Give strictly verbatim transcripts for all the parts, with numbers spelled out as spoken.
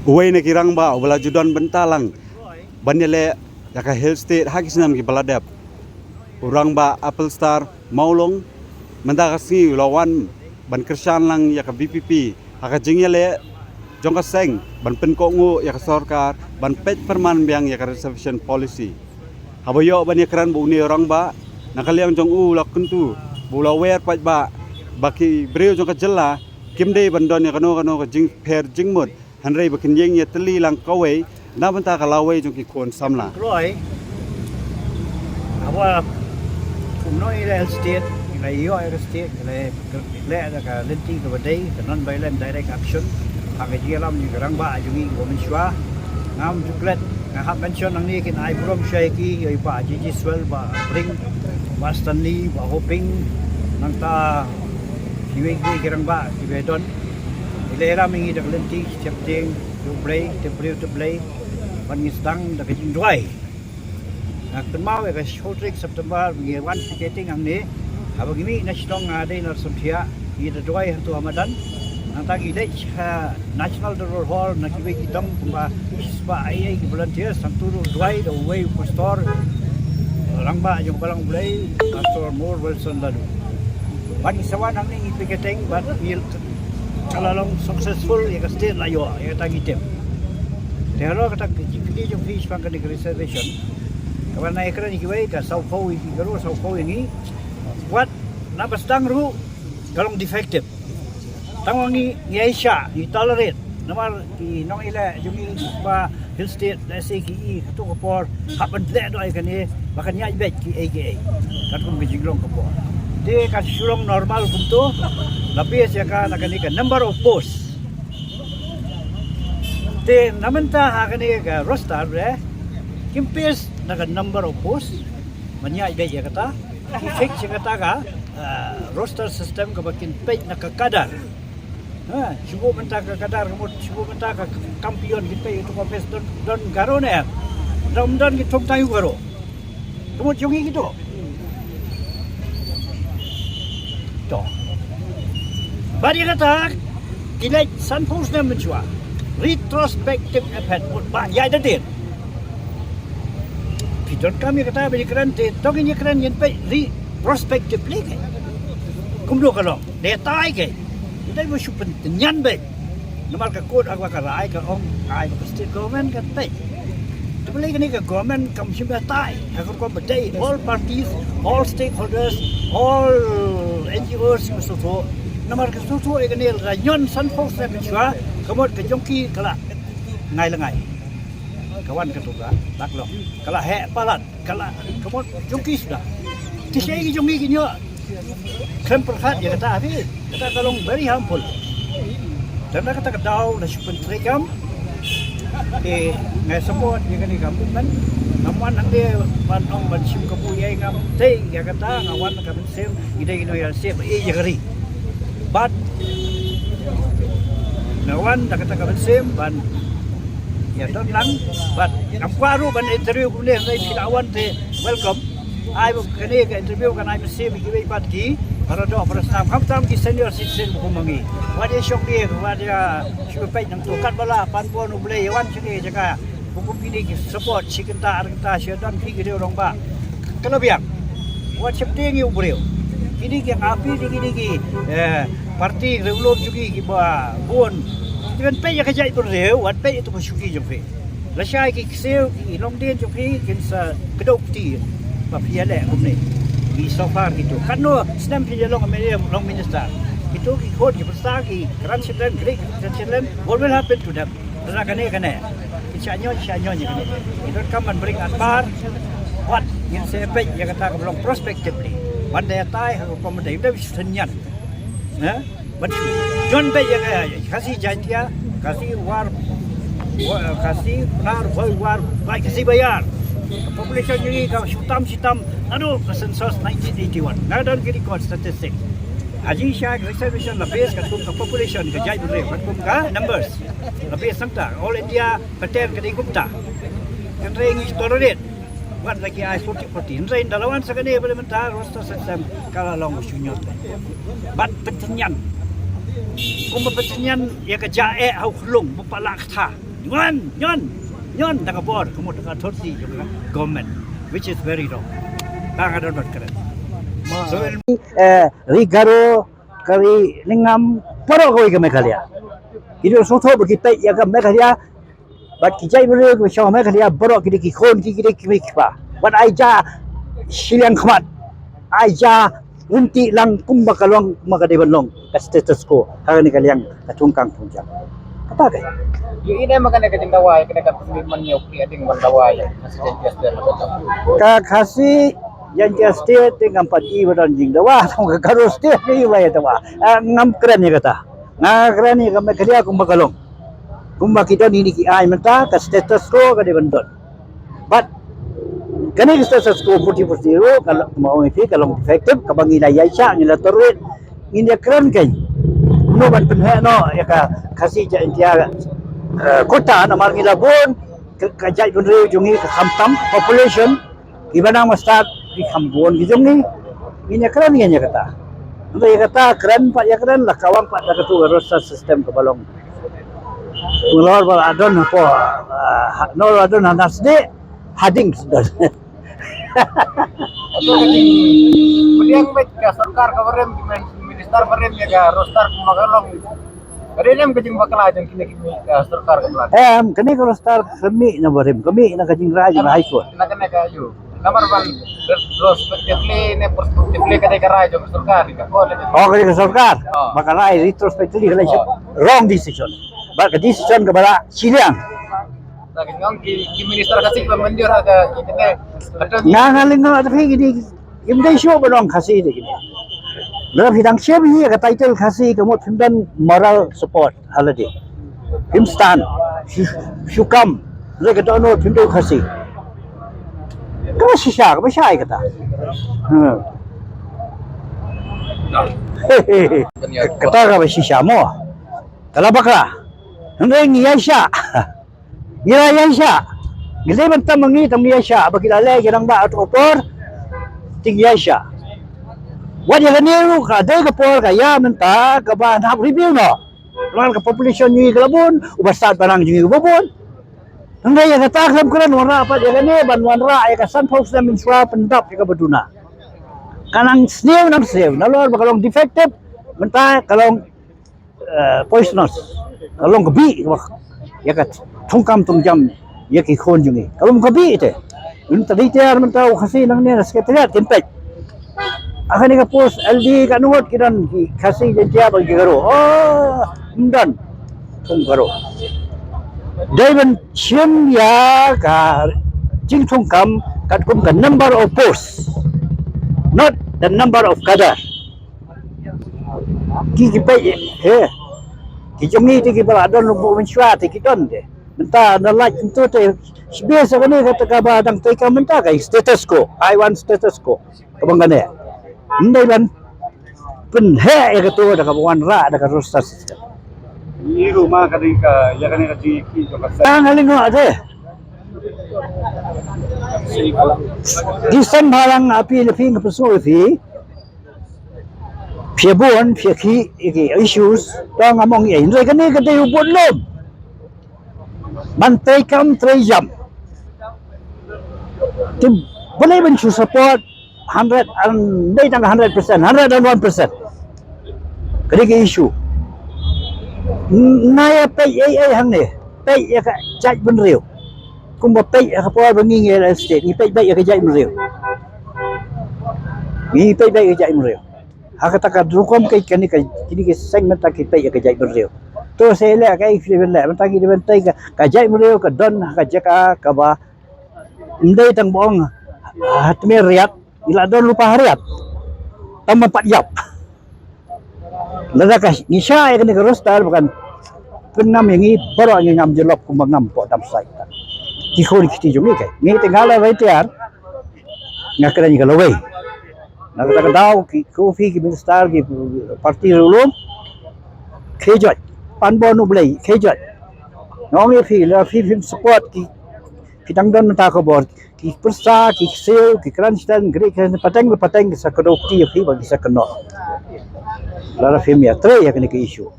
Uwei na ki rangbah uba la ju don bynta lang ban ïaleh ïa ka Hill State ha ki snem kiba la dep, u rangbah Applestar Mawlong, mynta ka sngi u la wan ban kyrshan lang ïa ka V P P ha ka jingïaleh jong ka seng ban pynkohnguh ïa ka sorkar ban peit pyrman biang ïa ka reservation policy. Haba ïoh ban ïakren bad une u rangbah, na ka liang jong u u la kyntu bad u la wer paidbah ba ki briew jong ka jylla kim dei ban don ïa kano kano ka jingpher jingmut, hynrei ba kin ïeng ïatylli lang kawei na bynta ka lawei jong ki khun samla. Kloi, haba kumno i la el state, i la ïoh ïa ka state, i la leh da ka lynti kaba dei ka non-violent direct action ha ka jingïalam jong ka rangbah jong ngi kaba mynshuwa. Ngam ju klet, nga hap mention nangne kin ai burom sha ki, ïa i Bah J J Swell, Bah Pring, Bah Stanley, Bah Hoping, nangta kiwei kiwei ki rangbah kiba don. I la ïalam ïa ngi da ka lynti sheptieng jong U Blei, te briew te Blei, ban ngi sdang da ka jingduwai. Nga kynmaw ïa ka shiphew tarik September ba ngi wan picketing hangne. Haba ngi mih na Shillong, nga dei na Rysomthiah, ngi da duwai hangto ha madan. Nangta ngi leit sha National Dollor Hall na kiwei ki dong kumba spah eiei ki volunteers, hangto ruh duwai da uwei u pastor, rangbah jong ka Balang U Blei, Pastor Moore Wilson Laloo. Bad ngi sa wan hangne ngi picketing bad ngi, ka la long successful, ïa ka state la ïoh, ïa kata ngi tip. Te halor kata ka jingkylli jong phi shaphang kane ka reservation, kaba nga ïakren ïa kiwei, ka sawphew ïa ki, ka ruh sawphew ïa ngi. Wat na ba sdang ruh ka long defective. Tang ba ngi, ngi ai sha, ngi tolerate. Namar ki nongïaleh jong ngi ba Hill State, lehse ki i kato ka por hap ban leh doh ïa kane ba kan ïaid beit kiei kiei katkum ka jinglong ka por. Te ka shu long normal kumto, la base ïa ka na kane ka number of post. Te na mynta ha kane ka roster re kim base na ka number of post ban ïaid beit ïa kata. Ki fix ïa kata ka, ah, roster system kaba kin peit na ka cadre. Ha, shu buh mynta ka cadre, ka mut shu buh mynta ka kampion, kin peit ïa uto ka base, don, don Garo ne em? Don, don ki thung tang ïa u Garo. Ka mut jong ngi kito. To. Bad ïa kata ki leit sanphew snem mynshuwa. Retrospective effect, mut ba ïaid hadien. Phi donkam ïa kata ba ïakren te, to ngin ïakren, ngin peit retrospectively ke. Kumno ka long, dei tai ke. Dei ba shu pyntynñian beit. Namar ka court haba ka rai ka ong ai ba ka state government kan peit. Te balei kane ka government kam shim batai ha ka rukom ba dei, all parties, all stakeholders, all N G Os ki sngewthuh. Namar ki sngewthuh ïa kane, la ñion sanphew snem mynshuwa, ka mut ka jong ki ka la ngai lyngngai. Ka wan katto ka daklok, ka la heh palat, ka la, ka mut jong ki suda. Te shaei ki jong ngi kin ïoh khlem pyrkhat ïa kata, ha phi? Kata ka long very harmful. Te na kata ka daw la shu pyntreikam. Te nga support ïa kane ka movement. Ngam wan hangne ban ong ban shim kabu ïa, ngam tei ïa kata, nga wan ka mynsiem, ngi dei ki nongïalam shisha ba ïeit ïa ka ri. Bad nga wan da kata ka mynsiem ban ïa don lang, bad ngam kwah ruh ban interview kumne, hynrei phi la wan te welcome. Ai ba kane ka interview kan ai mynsiem ïa kiwei pat ki para doh para snam, khamtam ki senior citizen ba kum ma ngi. Wat ïa shong ïa, wat ïa shu peit nangto, katba lah pan bun U Blei ïa wan sha kane ka jaka. Ba kum kine ki support shi kynta ar kynta, shi don phi ki riew rangbah. Ka la biang. Wat sheptieng ïa u briew. Kine ki nga phi, kine ki, eh, party riewlum jong ngi kiba bun. Ki ban peit ïa ka jaitbynriew, wat peit ïa uto ka shuki jong phi. Lashai ki ksiew ki longdien jong phi kin sa kdew kti ba phi ïaleh kumne. Ki so far kito. Katno snem phi ïa long M L A, long minister? Kito ki khun ki pyrsa, ki grandchildren, great grandchildren, what will happen to them? Lada kane kane ki shah ñion, shah ñion ïa kane. Ki donkam ban bring anbar. Wat ngin sa peit ïa kata kaba long prospectively. Ban da ïatai ha ka rukom ba dei, ym dei ba shu tynñian. Eh? Ban shu jon beit ïa ka Khasi Jaintia, Khasi War, Wa-, Khasi Pnar, War, War, Khasi Baïar. Ka population jong ngi ka shu tam shi tam naduh ka census nineteen eighty-one. Nga don ki record statistic. Ha jingshisha ka reservation la base katkum ka population ka jaitbynriew, katkum ka numbers. La base nangta, all India pattern ka dei kumta. Hynrei ngi tolerate. Wat la ki ai forty forty. Hynrei ynda la wan sa kane ba la mynta roster system, ka la long ba shu ñion. Bad pyntynñian. Kumba pyntynñian ïa ka jaiñ ha u khyllung ba palat kata. Ngan, ngan, ngan, da ka bor, ka mut da ka authority jong ka government, which is very wrong. Tang ka don don kren. So, eh, ri Garo, ka ri Lyngngam, baroh kawei ka Meghalaya. Ki dei sngewthuh ba ki peit ïa ka Meghalaya, bad ki jaitbynriew kiba shong Meghalaya, baroh ki dei ki khun, ki dei ki mei ki pa. Bad ai ja shiliang khmat, ai ja lynti lang kumba ka long, kumba ka dei ban long ka status quo ha kane ka liang ka thungkam thungjam. Kata ka. Ïa ine ma kane ka jingdawa, ïa kane ka commitment ïa u Khasi ding ban dawa ïa ka Khasi Jaintia State. Ka Khasi Jaintia State te ngam pat i ba don jingdawa, tang ka Garo State te i ba ïa dawa. Eh, ngam kren ïa kata. Nga kren ïa ka Meghalaya kumba ka long. Kumba ki don ine ki aiñ mynta, ka status quo ka dei ban don. Bad kane ka status quo forty forty ruh ka long, kumba ong ïa phi, ka long defective, kaba ngi la ïaishah, ngi la tolerate, ngin ïa kren kein. Kumno ban pynheh noh ïa ka Khasi Jaintia, eh, quota, namar ngi la bun ka, ka jaitbynriew jong ngi ka khamtam, population, kiba nang ba stad ki kham bun ki jong ngi. Ngin ïa kren ngin ïa kata. Hynrei ïa kata kren pat ïa kren la ka wan pat da katu ka roster system kaba long. Nalor ba la don hapoh, ah, ha-, nalor ba la don ha Nasdeh, hadien don. Ato ka jing, pdiang bad ka sorkar ka barim, ki min-, minister barim ïa ka roster kumba ka long. Ka dei ne em ka jingbakla jong kine ki, ka sorkar ka plan? Em, kane ka roster ka mih na barim, ka mih na ka jingrwai jong High Court. Na kane ka ïoh. Namar ban retrospectively ne prospectively ka dei ka rai jong ka sorkar, ka ko le. Oh, ka dei ka sorkar. Oh. Ba ka rai retrospectively ka la, oh, wrong decision. Ba ka decision kaba la shiliang. Nga, nga lyngngoh ïa phi kine, kim dei shuh ba long Khasi de kine. Lada phi dang shim hi ka title Khasi ka mut phim don moral support ha lade. Phim stand. Shu, shu kam. Lada ka don phim dei Khasi. Kaba shisha, kaba shai kata. Hmm. Kata kaba shisha mo. Ka la bakla. Hynrei ngi ïaishah. Ngi la ïaishah. Ngi leh ban tam ma ngi, tam ngi ïaishah. Ba ki la leh ki rangbah hato ka por. Te ngi ïaishah. Wat ïa kane ruh ka dei ka por ka ïa mynta kaba hap review noh. Namar ka population jong ngi ka la bun, u bastad barang jong ngi uba bun. Hynrei ïa kata khlem kren wanrah pat ïa kane ban wanrah ïa ka sanphew snem mynshuwa pyndap ïa kaba duna. Ka nang sniew nang sniew, nalor ba ka long defective, mynta ka long eh, poisonous. Ka long ka bih, wah. Ïa ka thungkam thungjam, ïa ki khun jong ngi. Ka long ka bih te. Mynta dei tiar mynta u Khasi nangne na secretariat kin peit. Ha kane ka post L D ka ngut ki don ki Khasi Jaintia bad ki Garo. Oh, ym don. Thung Garo. Dei ban shim ïa ka jingthungkam katkum ka number of posts, not the number of cadre. Ki, ki peit, eh. Ki jong ngi te kiba la don lubuk mynshuwa te ki don te. Mynta na lait mynta te, shibun sa kane kata kaba dang treikam mynta ka status quo, I want status quo. Kaba ngan ïa. Ym dei ban pynheh ïa kato da kaba wanrah da ka roster system. Ngi ruh ma ka dei ka, ïa kane ka jingïakhih jong ka. Tang ha lyngngoh te. Di sem bha lang, appeal phi, nga pynslem phi. Phi bun, phi ki, ki issues, to ngam ong ei, hynrei kane ka dei u bud lum. Ban treikam treijam. Te balei ban shu support hundred and, dei tang hundred percent, hundred and one percent. Ka dei ka issue. N-, nga ïa peit ei ei hangne, peit ïa ka jaitbynriew. Kumba peit ïa ka por ba ngi ngi leh state, ngi peit beit ïa ka jaitbynriew. Ngi peit beit ïa ka jaitbynriew. Ha kata ka rukom ka, kane ka, kine ki seng mynta ki peit ïa ka jaitbynriew. To se leh ka i phi leh mynta ki dei ban tei ka, ka jaitbynriew ka don ha ka jaka kaba ym dei tang ba ong ha tmier riat, ngi la don lypa ha riat. Tang ban pat ïap. Lada ka ngi shah ïa kane ka roster ba kan pynngam ïa ngi baroh ngi ngam jyllop kumba ngam poh dam sait. Ki khun ki kti jong ngi kai. Ngi te nga la bai tiar. Nga kren ïa ka lawei. Na kata ka daw ki kofi ki minister ki party ruh lum. Khie jot. Pan bor nu blei khie jot. Nga ong ïa phi la phi phim support ki, phi dang don mynta ka bor. Ki pyrsa, ki ksiew, ki kren shiteng, gri kren pateng, pateng, ki sa kdew kti ïa phi ba ki sa kynnoh. Lada phim ïatrei ïa kane ka issue.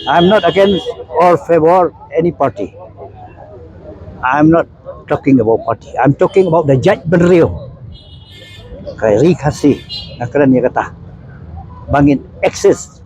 I'm not against or favor any party. I'm not talking about party. I'm talking about the jaitbynriew. Ka ri Khasi, nga kren ïa kata. Ba ngin exist